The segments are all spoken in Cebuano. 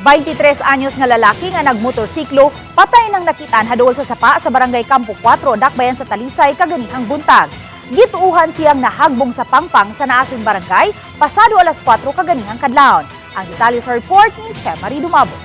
23 anyos nga lalaki nga nagmotorsiklo patay nang nakitaan haduol sa sapa sa Barangay Campo 4, Dakbayan sa Talisay kaganihang buntag. Gituuhan siyang nahagbong sa pangpang sa naason barangay pasado alas 4 kaganihang kadlawon. Ang detalye sa report ni Marie Dumabo.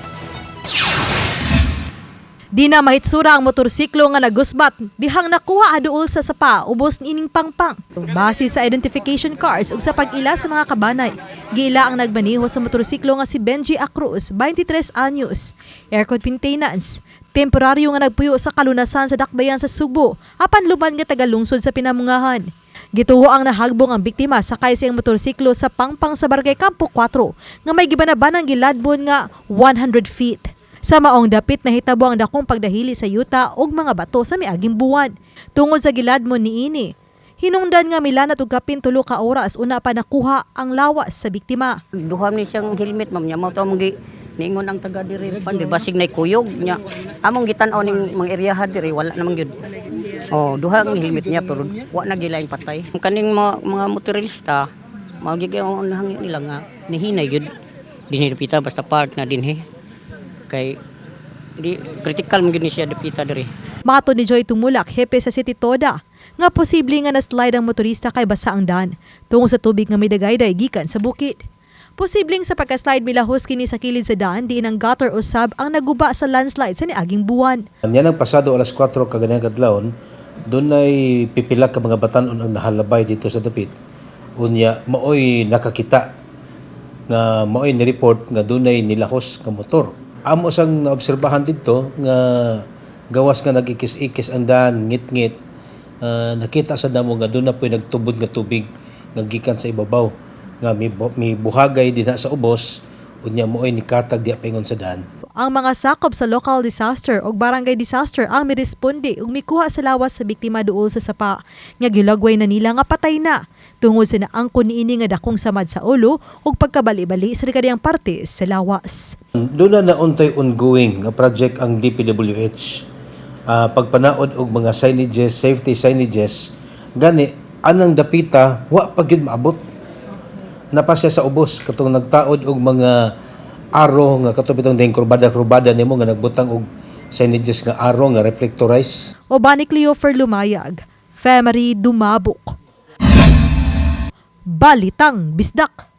Di na mahitsura ang motorsiklo nga nagusbat dihang nakuha aduol sa sapa ubos niining pangpang. Base sa identification cards ug sa pag-ila sa mga kabanay, giila ang nagmaneho sa motorsiklo nga si Benji Acruz, 23 anyos. Aircon maintenance, temporaryo nga nagpuyo sa kalunasan sa Dakbayan sa Sugbo, apan luban nga taga-lungsod sa Pinamungahan. Gituo ang nahagbong ang biktima sakay sa iyang motorsiklo sa pangpang sa Barangay Campo 4 nga may gibanabanang giladbon nga 100 feet. Sa maong dapit nahitabo ang dakong pagdahili sa yuta ug mga bato sa miaging buwan. Tungod sa giladmon niini, hinungdan nga milanat og kapin 3 ka oras una pa nakuha ang lawas sa biktima. Duha ni siyang helmet, ma'am, niya. Mao to among gi niingon ang taga diri pan di basig nay kuyog niya. Among gitan-aw ning mga eryaha diri, wala namang gyud. Oh, duha ang helmet niya pero wa na gilaing patay. Kaning mga motorista, mao gyud ang unahang nila nga nihinay gyud. Dinhi dapita basta park na dinhi. Kay di critical man gyud ni siya dapita diri. Matod ni Joy Tumulak, hepe sa City Toda, nga posible nga na-slide ang motorista kay basa ang dan tungod sa tubig nga midagayday gikan sa bukid. Posibleng sa pagka-slide milahos kini sa kilid sa daan diin ang gutter usab ang naguba sa landslide sa niaging buwan. Yan ang pasado alas 4 kaganihang kadlawon, dunay pipila ka mga batanon ang nahalabay dito sa dapit. Unya maoy nakakita nga maoy ni-report nga dunay nilahos nga motor. Amo sang naobserbahan dito nga gawas nga nagikis-ikis ang daan, ngit-ngit, nakita sa damo nga doon na po'y nagtubod nga tubig nga gikan sa ibabaw nga may buhagay dinha sa ubos, unya maoy nikatag diha paingon sa daan. Ang mga sakop sa local disaster o barangay disaster ang miresponde ug mikuha sa lawas sa biktima duol sa sapa nga gilagway na nila nga patay na tungod sa naangkon niini nga dakong samad sa ulo ug pagkabali-bali sa kadiyang parte sa lawas. Doon na nauntay ongoing nga project ang DPWH. Pagpanaod og mga signages, safety signages, gani anang dapita wa pa gyud maabot. Napa siya sa ubos katong nagtaod og mga arrow nga kato bitong dahing kurbada-kurbada nimo nga nagbutang og signages nga arrow nga reflectorize. Uban ni Cleofer Lumayag, Femery Dumabok. Balitang Bisdak.